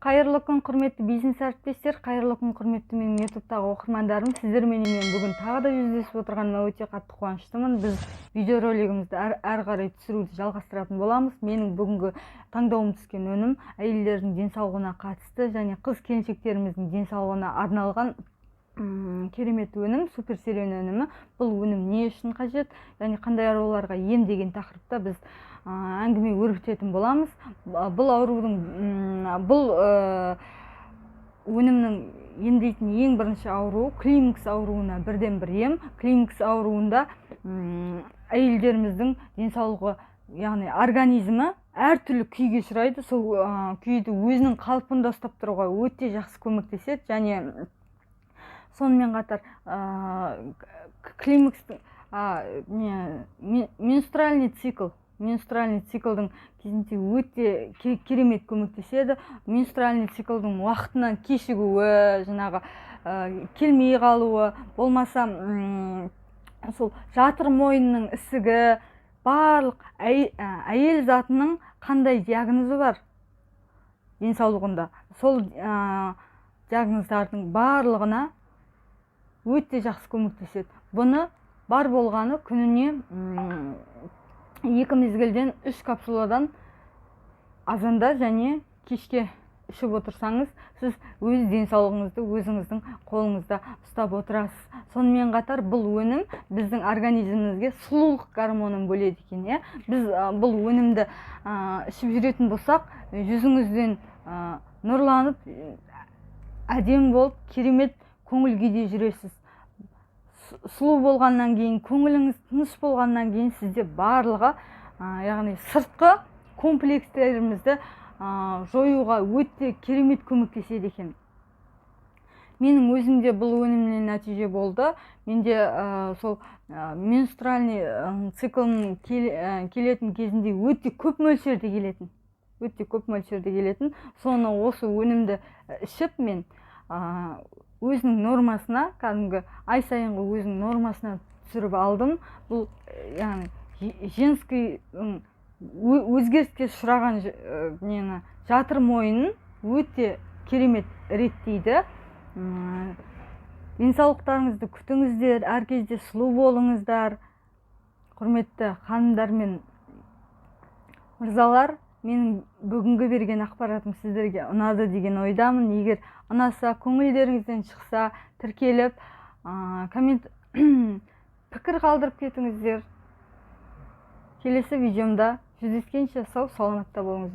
Қайырлы күн, құрметті бизнес әріптестер, қайырлы күн, құрметті менің ютубтағы оқырмандарым! Сіздерменен мен бүгін тағы да жүздесіп отырғаныма өте қатты қуаныштымын. Біз видеоролигімізді әрі қарай түсіруді жалғастыратын боламыз. Менің бүгінгі таңдауым түскен өнім әйелдердің денсаулығына қатысты және қыз келіншектеріміздің денсаулығына арналған керемет өнім — Супер Селен өнімі. Бұл өнім не үшін қажет және қандай ауруларға ем деген тақырыпта біз әңгіме өрбітетін боламыз. Бұл аурудың, бұл өнімнің емдейтін ең бірінші ауруы — климакс ауруына бірден бір ем. Климакс ауруында әйелдеріміздің денсаулығы, яғни организмі әртүрлі күйге ұшырайды. Сол күйді өзінің қалпында ұстап тұруға өте жақсы көмектеседі. Және сонымен қатар климакстың не, менструальный циклдың кезінде өте керемет көмектеседі. Менструальный циклдың уақытынан кешігуі, жаңағы келмей қалуы, болмаса сол жатыр мойнының ісігі, барлық әйел затының қандай диагнозы бар денсаулығында, сол диагноздардың барлығына өте жақсы көмектеседі. Бұны бар болғаны күніне екі мезгілден үш капсуладан азанда және кешке ішіп отырсаңыз, сіз өз денсаулығыңызды өзіңіздің қолыңызда ұстап отырасыз. Сонымен қатар бұл өнім біздің организмімізге сұлулық гормонын бөледі екен, иә. Біз бұл өнімді ішіп жүретін болсақ, жүзіңізден нұрланып, әдемі болып, керемет көңіл күйде жүресіз. Сұлу болғаннан кейін, көңіліңіз тыныш болғаннан кейін сізде барлығы, яғни сыртқы комплекстерімізді жоюға өте керемет көмектеседі екен. Менің өзімде бұл өнімнен нәтиже болды. Менде сол менструальный циклым келетін кезінде өте көп мөлшерде келетін, өте көп мөлшерде келетін. Соны, осы өнімді ішіп, мен өзінің нормасына, кәдімгі ай сайынғы өзінің нормасына түсіріп алдым. Бұл, яғни женский өзгеріске ұшыраған нені, жатыр мойнын өте керемет реттейді. Денсаулықтарыңызды күтіңіздер, әр кезде сұлу болыңыздар. Құрметті ханымдар мен мырзалар, менің бүгінгі берген ақпаратым сіздерге ұнады деген ойдамын. Егер ұнаса, көңілдеріңізден шықса, тіркеліп, коммент, пікір қалдырып кетіңіздер. Келесі видеомда жүздескенше сау саламатта болыңыз.